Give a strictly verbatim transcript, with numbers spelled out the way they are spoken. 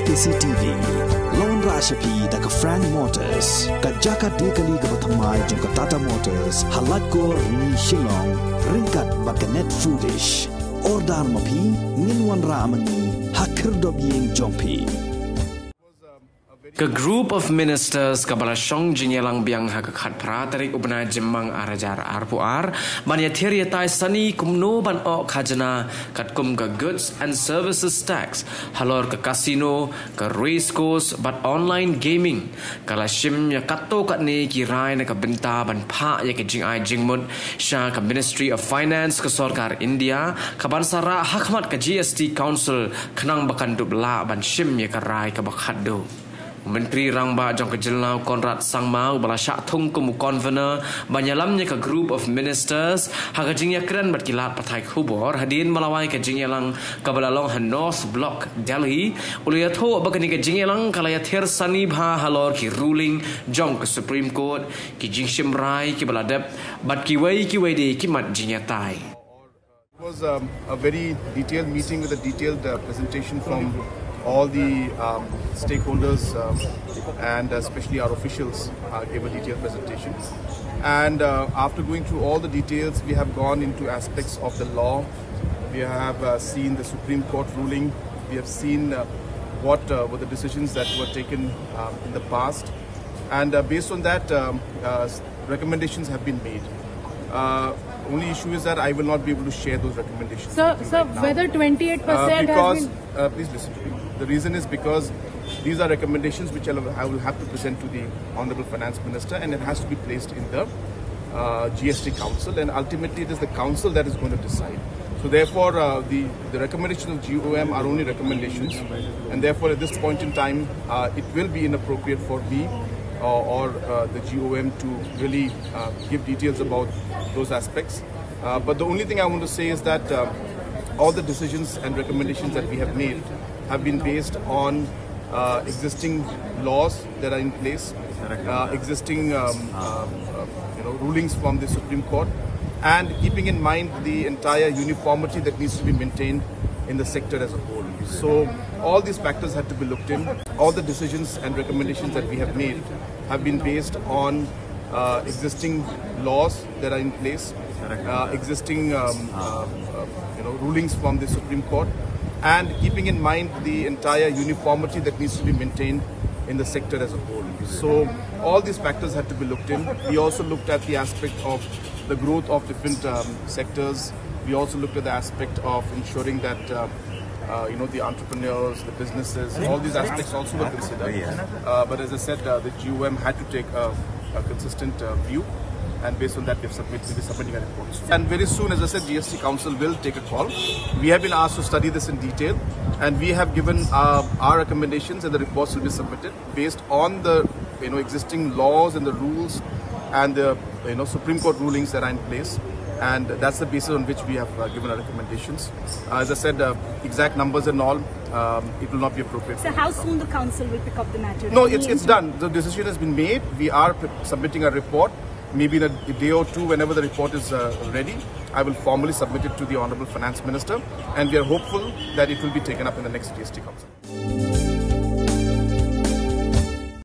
K C T V. Lawan rah sha phi da ka Frank Motors, ka jaka dei kali kaba thymmai jong ka Tata Motors, ha Laitkor, Rni, Shillong, ryngkat bad ka Net Foodish. Order ma phi, ngin wanrah ma ngi ha khyrdop ïing jong phi. Ka Group of Ministers kaba la shong jingïalang biang ha ka khatphra tarik u bnai Jymmang ar hajar arphew ar, ban ïathir ïatai sani kumno ban ong khajna katkum ka Goods and Services Tax halor ka casino, ka race course bad online gaming, ka la shim ïa katto katne ki rai na ka bynta ban phah ïa ka jingai jingmut sha ka Ministry of Finance ka Sorkar India, kaban sa rah ha khmat ka G S T Council, khnang ba kan dup lah ban shim ïa ka rai kaba khatduh. U Myntri Rangbah jong ka jylla u Conrad Sangma, uba la shah thung kum u convener ban ïalam ïa ka Group of Ministers ha ka jingïakren bad ki lad pathai khubor hadien ba la wai ka jingïalang kaba la long ha North Block, Delhi, u la ïathuh ba kane ka jingïalang ka la ïathir sani bha halor ki ruling jong ka Supreme Court, ki jingshim rai kiba la dep bad kiwei kiwei de ki mat jingïatai. It was um, a very detailed meeting with a detailed uh, presentation from all the um, stakeholders um, and especially our officials uh, gave a detailed presentation. And uh, after going through all the details, we have gone into aspects of the law. We have uh, seen the Supreme Court ruling. We have seen uh, what uh, were the decisions that were taken um, in the past. And uh, based on that, um, uh, recommendations have been made. Uh, only issue is that I will not be able to share those recommendations. Sir, with you sir, right now. Whether twenty-eight percent Uh, has because, been uh, please listen to me. The reason is because these are recommendations which I will, I will have to present to the Honorable Finance Minister, and it has to be placed in the uh, G S T Council, and ultimately it is the Council that is going to decide. So therefore, uh, the, the recommendations of G O M are only recommendations, and therefore at this point in time, uh, it will be inappropriate for me uh, or uh, the G O M to really uh, give details about those aspects. Uh, but the only thing I want to say is that uh, all the decisions and recommendations that we have made have been based on uh, existing laws that are in place, uh, existing um, um, uh, you know, rulings from the Supreme Court, and keeping in mind the entire uniformity that needs to be maintained in the sector as a whole. So all these factors had to be looked in. All the decisions and recommendations that we have made have been based on uh, existing laws that are in place, uh, existing um, uh, uh, you know, rulings from the Supreme Court, and keeping in mind the entire uniformity that needs to be maintained in the sector as a whole. So all these factors had to be looked in. We also looked at the aspect of the growth of different um, sectors. We also looked at the aspect of ensuring that uh, uh, you know, the entrepreneurs, the businesses, all these aspects also were considered. Uh, but as I said, uh, the G O M had to take a, a consistent uh, view, and based on that, we've submit, we'll be submitting a report. And very soon, as I said, G S T Council will take a call. We have been asked to study this in detail, and we have given uh, our recommendations, and the reports will be submitted based on the, you know, existing laws and the rules and the, you know, Supreme Court rulings that are in place, and that's the basis on which we have uh, given our recommendations. Uh, as I said, uh, exact numbers and all, um, it will not be appropriate. So how soon the council will pick up the matter? No, it's, it's done. The decision has been made. We are p- submitting a report. Maybe in a day or two, whenever the report is uh, ready, I will formally submit it to the Honorable Finance Minister, and we are hopeful that it will be taken up in the next G S T Council.